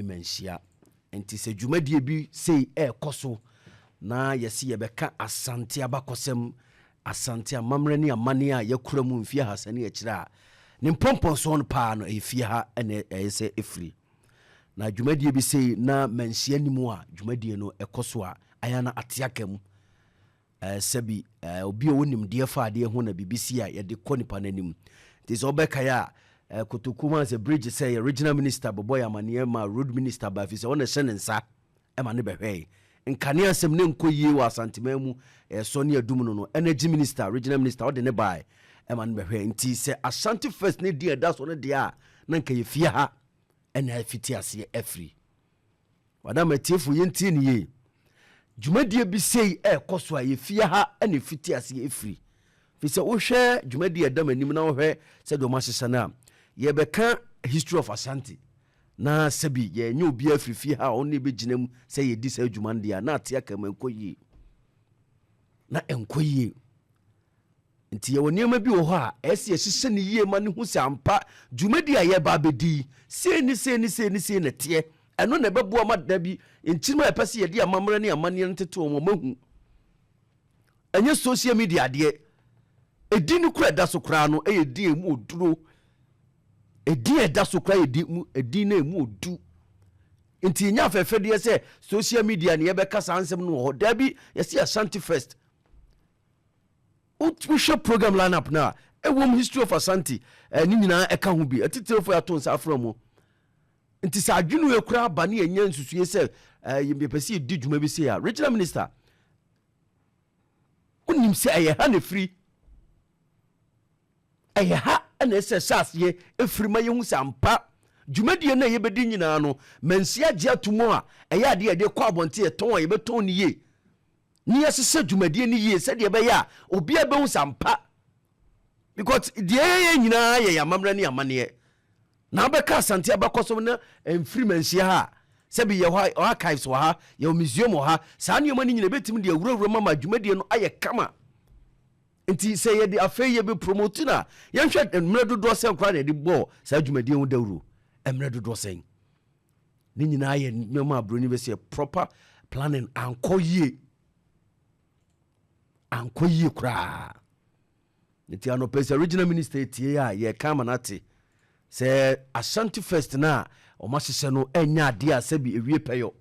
Manhyia. Nti sɛ dwumadie bi sei ɛrekɔ so na yɛsi yɛbɛka Asante abakɔsɛm, Asante amammerɛ ne amanneɛ a yɛkura mu mfeɛ 300 ne akyire a, ne mpɔmpɔnsoɔ no paa no ɛyɛ fie ha ɛna ɛyɛ sɛ ɛfiri. Na dwumadie bi sei na Manhyia ni mu a, dwumadie no ɛkɔ so a, ayɛ na ate aka mu. Sɛbi obi a ɔwɔ nimdeɛ fa adeɛ ho na biribi si a yɛde kɔ nipa no anim. Nti sɛ wobɛkae a, Kotoku mu a sɛ bridge sɛ yɛ regional minister bɛbɔ yɛ amanneɛ ma road minister ba fi sɛ ɔna ɛhyɛ ne nsa ɛma ne bɛhwɛe. Nkanea asɛm ne nkɔ yie wɔ Asanteman mu, ɛsɔ ne adum no, energy minister, regional minister, ɔde ne bae ɛma ne bɛhwɛ. Nti sɛ Ashanti Fest ne di ɛda so no deɛ a, na nka yɛ fie ha ɛna afiti aseɛ afiri. Wadam atiefo, yɛntie ne yie. Dwumadie bi sei ɛɛkɔ so a, yɛfie ha ɛna ɛfiti aseɛ ɛfiri, fi sɛ wohwɛ dwumadie ɛdam anim na wohwɛ sɛdeɛ ɔma ahyehyɛ no a, yɛbɛka history of Ashanti na sɛbi yɛnyɛ obiara firi fie ha a ɔno bɛgyina mu sɛ yɛdi saa adwuma no deɛ a, na ate aka mu, ɛnkɔ yie na ɛnkɔ yie. Nti yɛwɔ nneɛma bi wɔ hɔ a ɛsɛ yɛhyehyɛ ne yie ma ne hu sɛ ampa dwumadi a yɛba abɛdi sei ne sei ne sei ne sei na teɛ. Ɛno na ɛbɛboa ma da bi nkyirima a ɛpɛ sɛ yɛde amammerɛ ne amanneɛ no tete wɔn mahu. Ɛnyɛ social media adeɛ. Ɛdi no kora ɛda so koraa no ɛyɛ din emu oduro. Ɛdin a ɛda so koraa yɛ din mu, ɛdin no emu odu. Nti ɛnyɛ afɛfɛdeɛ sɛ social media ne yɛbɛka saa nsɛm no wɔ hɔ. Daabi, yɛsi Ashanti Fest. Wohwɛ program lineup no a, ɛwɔ mu history of Ashanti, ne nyinaa ɛka ho bi. Atitirifoɔ yɛato nsa afrɛ mu. Nti sɛ adwene wei koraa ba ne yɛnya nsusue sɛ yɛpɛ sɛ yɛdi dwuma bi sei a, regional minister, wonim sɛ ɛyɛ ha na ɛfiri, ɛyɛ ha ɛna ɛsɛ hyɛ aseɛ ɛfiri ma yɛhu sɛ ampa dwumadie no a yɛbɛdi nyinaa no, Manhyia agye ato mu a, ɛyɛ adeɛ a yɛde kɔ abɔnten, yɛtɔn a yɛbɛtɔn no yie ne yɛhyehyɛ dwumadie no yie sɛdeɛ ɛbɛyɛ a obiara bɛhu sɛ ampa, because deɛ yɛyɛ nyinaa yɛ yɛn amammerɛ ne amanneɛ. Na wobɛka Asante abakɔ so na mfiri Manhyia ha a, sɛbi yɛwɔ archives wɔ ha, yɛwɔ museum wɔ ha. Saa nneɛma no nyina ɛbɛtumi de awurawura mu ama dwumadie no ayɛ kama. Nti sɛ yɛde afei yɛbɛ promote no a, yɛnhwɛ mmerɛ dodoɔ sɛn koraa na yɛde bɔɔ saa dwumadie ho dawuro, mmerɛ dodoɔ sɛn. Ne nyinaa yɛ nneɛma a buroni bɛsɛ proper planning ankɔ yie, ankɔ yie koraa. Nti anɔpɛ sɛ regional minister tie a, yɛka ama no ate sɛ Ashanti Fest no a ɔma hyehyɛ no, ɛnyɛ adeɛ a sɛbi ewie pɛyɔ,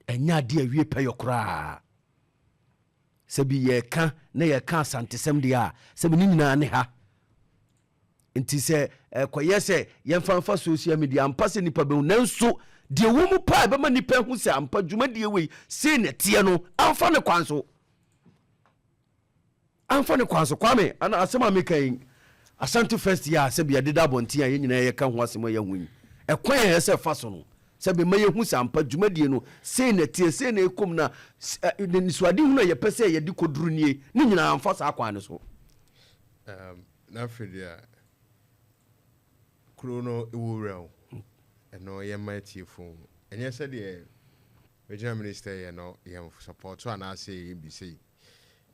ɛnyɛ adeɛ a ewie pɛyɔ koraa. Sɛbi yɛka na yɛka Asantesɛm deɛ a, sɛbi ne nyinaa ne ha. Nti sɛ ɛkɔyɛ sɛ yɛmfa mfa social media ampa sɛ nipa bɛhu, nanso deɛ wɔ mu paa ɛbɛma nipa hu sɛ ampa dwumadie wei sei na ɛteɛ no, amfa ne kwan so, amfa ne kwan so. Kwame, ana asɛm a meka yi, Asante Fest yi a sɛbi yɛdeda abɔnten a yɛn nyinaa yɛka ho asɛm a yɛho yi, ɛkwan a ɛyɛ sɛ fa so no, sɛbi ma yɛhu sɛ ampa dwumadie no sei na ɛteɛ, sei na ɛkɔm na nisuade hunu a yɛpɛ sɛ yɛde kɔduru nie, ne nyinaa amfa saa kwan no so. Na afei deɛ kuro no ɛwɔ wura o, ɛno yɛma atiefo, ɛnyɛ sɛdeɛ regional minister yɛ no yɛn support anaasɛ yɛ bi sei,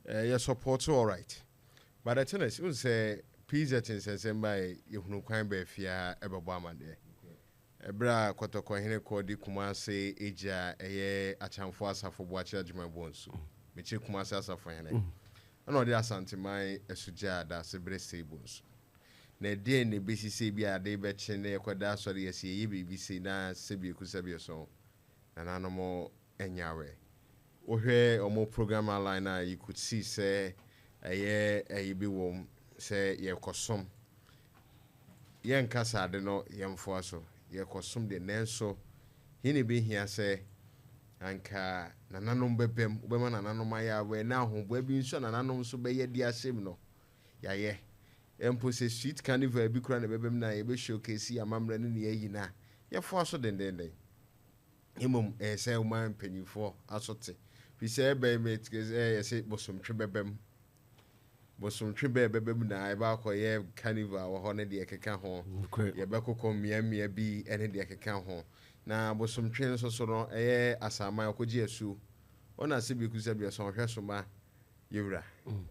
yɛ support, all right, but the thing is n sɛ PZ nsɛnsɛm ba yɛhunu kwan bɛɛ fia ɛbɛbɔ amadeɛ ɛberɛ a Kɔtɔkɔhene kɔ de Kumase agya ɛyɛ Akyamfo Asafo Boakyerɛ adwuma nso mekyerɛ Kumase Asafo hene ɛna ɔde Asanteman ɛso gya daase berɛ sɛ nso na ɛdeɛn na ɛbɛsi sɛ bi a ade bɛkye na yɛkɔda asɔre yɛsɛ yɛyɛ biribi sei na sɛbi eku sɛbi so nananom ɛnya awɛ. Wohwɛ ɔmo program outline a, you could see sɛ ɛyɛ ɛyi bi wɔ mu sɛ yɛkɔsom, yɛnka saa ade no yɛmfoa so, yɛkɔsom deɛ, nanso hin na ebɛhia sɛ anka nananom bɛbɛm, wobɛma nananom ayɛ awɛ na ahoboa bi nso a nananom nso bɛyɛ de ahyɛ mu no yɛayɛ. Mpo sɛ street carnival bi kora na ɛbɛbɛm na yɛbɛ showcase amammerɛ no ne yɛayi no a, yɛfoa so dendenden. Mmom ɛyɛ sɛ woma mpanyimfoɔ aso te firi sɛ ɛbɛn me yɛsɛ bosomtwe bɛbɛm, bosomtwe bɛɛ bɛbɛm na ɛbɛ akɔyɛ carnival wɔ hɔ ne deɛ ɛkeka ho, yɛbɛkokɔ mmeammea bi ne deɛ ɛkeka ho. Na bosomtwe nso so no ɛyɛ asaman ɔkɔgye asuo ɔna sɛ bi sɛ bi ɛsɔn ɔhwɛ so ma yɛwura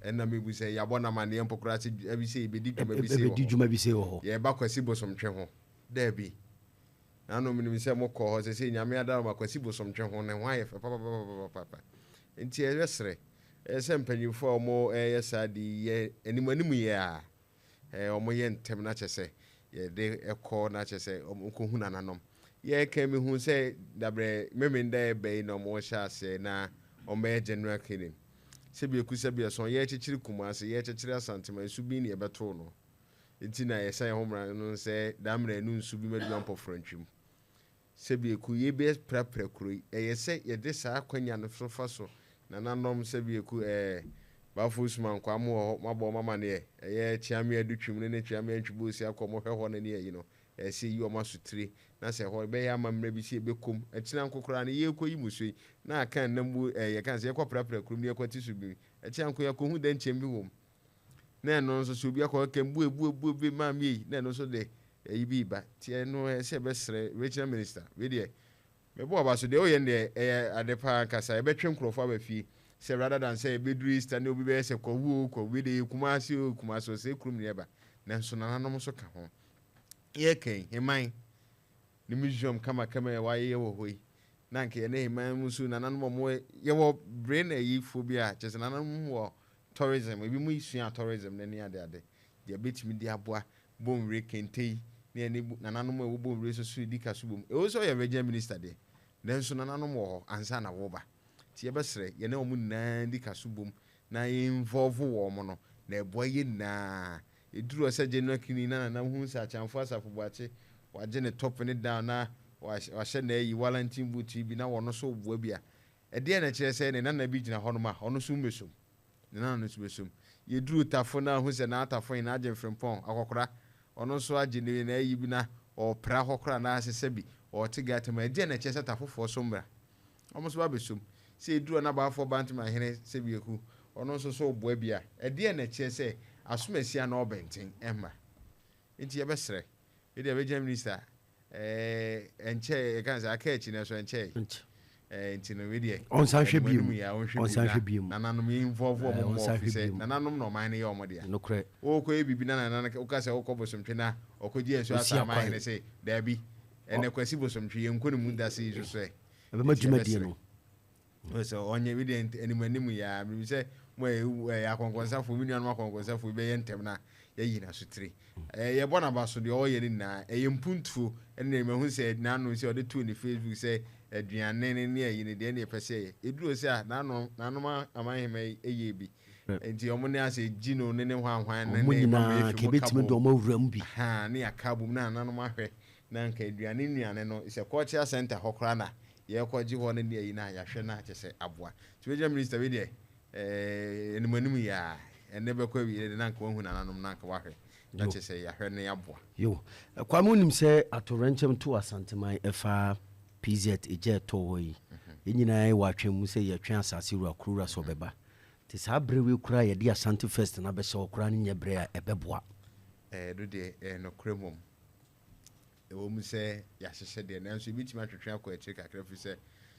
ɛna mebu sɛ yɛabɔ namaneɛ mpo koraa sɛ ɛbi sɛ yɛbɛdi dwuma bi sei wɔ dwuma bi sei wɔ hɔ. Yɛba Kwasi bosomtwe ho daabi. Nanom menim sɛ mokɔ hɔ sɛ sɛ Nyame adara Kwasi Bosomtwe ho ne ho ayɛ fɛ papapapapapa. Nti ɛbɛsrɛ, ɛyɛ sɛ mpanyinfoɔ a wɔn ɛyɛ saa de yɛ anim anim yɛ a wɔn yɛ ntɛm na kyɛ sɛ yɛde ɛkɔ na kyɛ sɛ wɔn kɔhu nananom. Yɛka mi hu sɛ dabrɛ mmemme da ɛbɛ yi na wɔn hyɛ aseɛ na wɔn bɛyɛ general cleaning. Sɛbi eku sɛbi ɛsɔn, yɛkyekyere Kumase, yɛkyekyere Asantema, nsu bi ne yɛbɛto no. Nti na yɛsɛ yɛn ho mmara no sɛ dammerɛ no nsu bi mɛduma mpɔfrɔntwim. Sɛbi eku yɛbɛ prapra kuro yi, ɛyɛ sɛ yɛde saa akonnwa no so fa so nananom. Sɛbi eku baafo suma nkwa mo wɔ hɔ, mabɔ ɔmo amaneɛ. Ɛyɛ Kyeame Adutwum ne Kyeame Antwibosi akɔ ɔmo hwɛ hɔ no ne ayi no, ɛsɛ yi ɔmo asotire na sɛ hɔ bɛyɛ amammerɛ bi si ebɛkɔm ɛkyina nko koraa no yɛkɔ yi musuo yi na aka nnam bu. Yɛka sɛ yɛkɔ prapra kurom ne yɛkɔ ti so bi, ɛkyina nko yɛkɔhu dɛnkyɛm bi wɔ mu na ɛno nso sɛ obi akɔ kɛm bue bue bue bue maame yi na ɛno nso de ɛyi bi ba. Tiɛ no, ɛsɛ ɛbɛsrɛ regional minister. Wei deɛ, mɛbɔ ɔba so deɛ ɔyɛ no deɛ, ɛyɛ ade paa nkasa yɛbɛtwe nkurɔfoɔ aba fie sɛ rather than sɛ yɛbɛduru Easter ne obi bɛyɛ sɛ Kwawu o, Kwawu wei deɛ yɛ Kumase o, Kumase o, sɛ kurom ne yɛba. Nanso nananom nso ka ho. Yɛkɛn heman ne museum kamakama yɛ wayɛ wɔ hɔ yi na nka yɛne heman mu nso nananom ɔmo yɛwɔ brain ayifoɔ bi a kyerɛ sɛ nananom wɔ tourism, ebi mu sua tourism ne ne ade ade deɛ bɛtumi de aboa Bonwire kente yi ne yɛne nananom a ɛwɔ Bonwire so so di ka so bom. Ɛwɔ sɛ ɔyɛ regional minister deɛ, nanso nananom wɔ hɔ ansa na wɔba. Nti yɛbɛsrɛ, yɛne wɔn nyinaa di ka so bom na yɛinvolve wɔn no na ɛboa yɛ nyinaa. Ɛduru hɔ sɛ general cleaning na nanam hu sɛ Akyɛnfo Asafo Boakye wagye ne top ne down na wahyɛ n'ayi Wellington boot yi bi na wɔn nso boa bi a, ɛdeɛ na kyerɛ sɛ ne nana bi gyina hɔnom a ɔno nso mmɛsom ne nana no nso bɛsom. Yɛduru Tafo na ahu sɛ n'atafo yi n'agye mfrempɔn akɔkora, ɔno nso agye ne n'ayi bi na ɔpra hɔ koraa na asesɛ bi ɔte gata mu, ɛdeɛ na kyerɛ sɛ tafofoɔ so mmra, ɔmo nso ba bɛsom. Sɛ yɛduru ɔnabaafoɔ Bantama ahene sɛ bieku, ɔno nso so boa bi a, ɛdeɛ na kyerɛ sɛ asomasia na ɔbɛnten ɛmma. Nti yɛbɛsrɛ, ɛdeɛ bɛgyina minister ɛnkyɛ, yɛka sɛ aka akyi no so ɛnkyɛ. Nti no, wei deɛ ɔnsan hwɛ bio. Ɔnsan hwɛ bio. Nananom yɛ involve wɔn mmɔ fi sɛ nananom na ɔman no yɛ ɔmo dea. Nokorɛ. Wokɔ yɛ biribi na nana woka sɛ wokɔ Bosomtwe na ɔkɔgye asuo asa ama ahene sɛ daabi, ɛnɛ Kwasi Bosomtwe yɛnkɔ ne mu dase yi so sɛ ɛbɛma dwumadie no. Sɛ ɔnyɛ bi deɛ anim anim yɛ a biribi sɛ mo yɛ akɔnkɔnsafoɔ, mi nuanom akɔnkɔnsafoɔ bɛyɛ ntɛm na yɛyi n'asotire. Yɛbɔ n'aba so deɛ ɔyɛ no nyinaa ɛyɛ mpuntuo. Ɛne mahu sɛ n'ano sɛ ɔde too ne Facebook sɛ aduane ne ayi ne deɛ ne yɛpɛ sɛ yɛ ɛduro sɛ a n'ano n'anom amanhema yi ɛyɛ bi. Nti ɔmo ne asɛ gyi no ne hwanhwan ne ɔmo ne nyinaa ka ebɛtumi de ɔmo awura mu bi. Ha ne yɛaka bom na nananom ahwɛ na nka aduane nnuane no sɛ cultural center hɔ koraa na yɛkɔgye hɔ no ne ayi no a yɛahwɛ no akyɛ sɛ aboa. Nti bɛgyina minister bi deɛ anim anim yɛ a ɛnɛ bɛkɔ awie de na nka wahu nananom na nka wahwɛ na kyɛ sɛ yɛahwɛ ne aboa. Yo, Kwame, wonim sɛ atorɛnkyɛm to Asanteman ɛfa PZ ɛgya ɛtɔ hɔ yi, yɛn nyinaa wɔ atwɛn mu sɛ yɛtwɛn asase wura kurowura sɛ ɔbɛba. Nti saa berɛ wei koraa yɛde Asante Fest no abɛhyɛ hɔ koraa no nyɛ berɛ a ɛbɛboa. Ɛno deɛ, ɛyɛ nokorɛ mmom. Ɛwɔ mu sɛ yɛahyehyɛ deɛ, nanso ebitumi atwetwe akɔ akyire kakra firi sɛ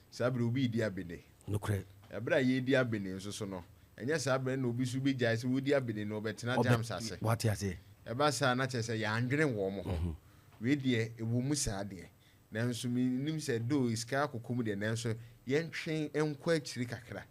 saa berɛ obi redi abene. Ɛberɛ a yɛredi abene nso so no, ɛnyɛ saa berɛ na obi so bɛgyae sɛ wɔdi abene no ɔbɛtena jams ase. Wate ase. Ɛba saa na kyerɛ sɛ yɛandwene wɔn mo ho. Wei deɛ, ɛwɔ mu saa deɛ, nanso menim sɛ do sika akokɔ mu deɛ, nanso yɛntwe nkɔ akyiri kakra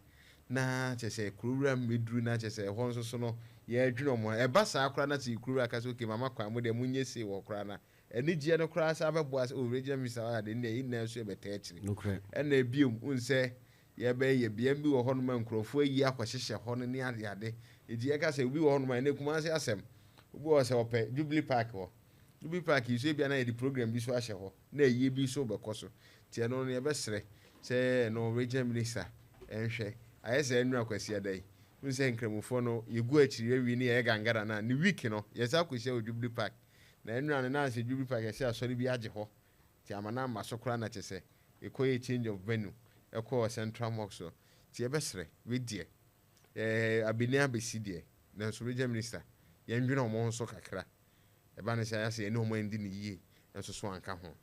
na kyerɛ sɛ kurowura mmɛduru na kyerɛ sɛ ɛhɔ nso so no yɛdwene ɔmo. Ɛba saa koraa na sɛ kurowura ka sɛ, "Okay, mama kwan, mo deɛ monyɛ sei wɔ koraa," na anigyeɛ no koraa saa bɛboa sɛ, "Oh, regional minister wayɛ ade," ne yɛn nyinaa nso yɛbɛtaa akyire. Ɛna ebiom n sɛ yɛbɛyɛ bea bi wɔ hɔnom a nkurɔfoɔ ayi akɔhyehyɛ hɔ no ne ade ade. Eti yɛka sɛ obi wɔ hɔnom a ɛnɛ Kumase asɛm, obi wɔ sɛ ɔpɛ Jubilee Park hɔ. Jubilee Park yi so ebia na yɛde program bi so ahyɛ hɔ na ayie bi so bɛkɔ so. Nti ɛno no yɛbɛsrɛ sɛ ɛno regional minister ɛnhwɛ. Ayɛ sɛ ɛnura Kwasi ada yi n sɛ nkramofoɔ no yɛgu akyiri awie ne yɛyɛ gangara na ne week no yɛsa akɔhyia wɔ Jubilee Park. Na ɛnura no na sɛ Jubilee Park yɛsɛ asɔre bi agye hɔ, nti ama no amma so koraa na kyɛ sɛ ɛkɔyɛ change of venue ɛkɔɔ Central Mosque so. Nti yɛbɛsrɛ, wei deɛ abɛni abɛsi deɛ, nanso regional minister, yɛndwene ɔmo ho so kakra. Ɛba no sɛ ayɛ sɛ yɛne ɔmo andi ne yie nso so anka ho.